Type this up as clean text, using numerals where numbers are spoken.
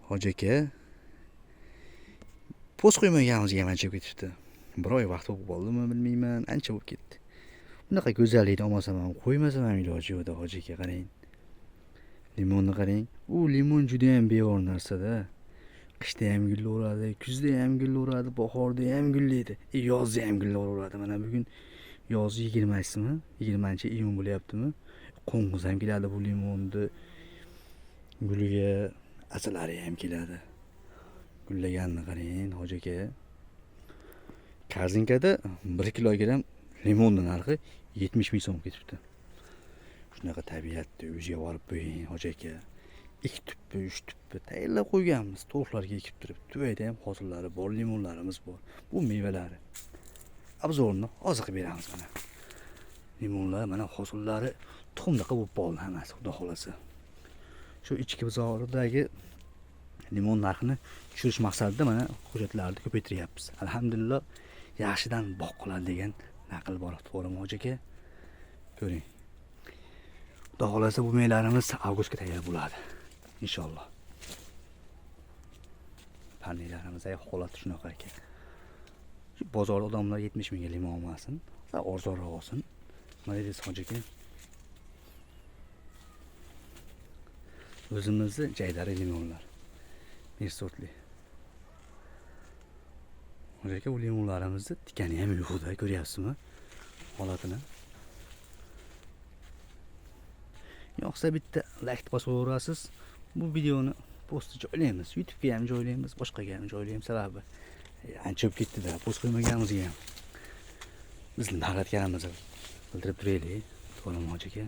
Hoji aka, post qo'ymaganimizga ham ancha bo'lib ketibdi. Bir oy vaqt bo'lib qoldimi, bilmayman, ancha bo'lib ketdi. Bunaqa go'zallikni olmasam ham, qo'ymasam ham iloji yo'qda, hoji aka, qarang. Limonni qarang. U limon juda ham bevor narsada. Qishda ham gullaveradi, kuzda ham gullaveradi, bahorda ham gullaydi, yozda ham gullaveradi. Mana bugun yoz 20-simi? 20-iyun bo'lyaptimi? Qo'ng'iz ham keladi bu limonni guliga, asalari ham keladi. Gullaganini qarang, hoji aka. Korzinkada 1 kilogramm limonni narxi 70 ming so'm ketibdi. Shunaqa tabiatni o'ziga borib qo'ying, hoji aka. 2 tuppi, 3 tuppi tayyorlab qo'yganmiz. Tovuqlarga ekib turib, tuvayda ham hosillari bor, limonlarimiz bor. Bu mevalari. Obzorni hozir qilib beramiz mana. Limonlar mana hosillari tuxumdaqa bo'lib qoldi hammasi, xudo xolasa. Shu ichki bozoridagi limon narxini tushirish maqsadida mana ko'chatlarni ko'paytiryapmiz. Alhamdulillah, yaxshidan bog' qoladi degan naql bor, to'g'rimi, hoji aka? Ko'ring. Xudo xolasa bu mevalarimiz avgustga tayyor bo'ladi. Inshaalloh. Pannilarimiz holati shunaqa ekan. Shu bozorda odamlar 70 mingga limon olmasin, sal arzonroq olsin. Nima deysiz, hoji aka? O'zimizni jaydari limonlar. Bir sortli. Hoji aka, bu limonlarimizni tikani ham yo'qda, ko'ryapsizmi holatini? Yo'qsa bitta like bosaverasiz. Bu videoni postga joylaymiz, YouTube'ga ham joylaymiz, boshqaga ham joylaymiz. Sababi ancha bo'lib ketdi-da, post qo'ymaganimizga ham. Biz nima qilayotganimizni bildirib turaylik, to'g'rimi, hoji aka?